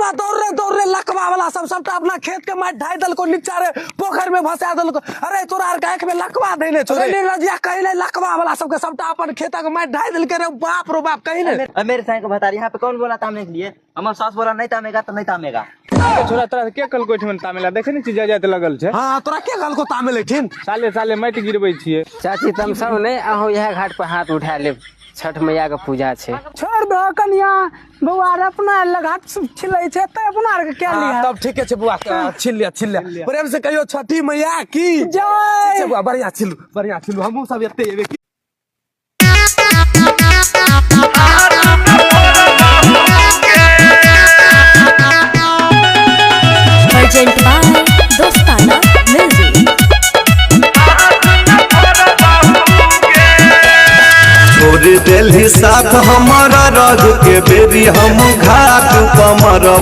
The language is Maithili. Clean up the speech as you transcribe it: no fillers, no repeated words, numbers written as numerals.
साला दौड़ रे लकवा वाला सब सबटा अपना खेत के माटि ढाई देलको, नीचा रे पोखर में भसा देलको। अरे तोरा आर के आँख में लकवा देने छौ रे रजिया, कहीं नहीं लकवा वाला सबके सबटा अपन खेतक माटि ढाई देलके रे, बाप रो बाप कहीं नहीं। अब मेरे साई को बता रही, यहाँ पे कौन बोला तामने के लिए? हमार सास बोला नहीं तामेगा तो नहीं तामेगा। छोरा तोरा के कहलको एठमन तामेला? देखे नहीं छी जाय जाय लगल छै। हां तोरा के कहलको तामेले ठिन? साले साले माटि गिरबै छियै। चाची तम सब नहीं अहूँ इएह घाट पर हाथ उठा लेब, छठ मैया के पूजा छै। छोड़ दो कनिया बौआ रे, अपना लगा छिलै छै त अपना आर के क्या लिया? तब ठीके छै बौआ, छिल लिया छिल लिया, प्रेम से कहियो छठी मैया की जय। बौआ, बढ़िया छिलू बढ़िया छिलू, हमहूँ सब एते एबे की। Urgent by Dostana Music. छोड़ देली साथ हमारा रग के बेरी, हम घाट पमर।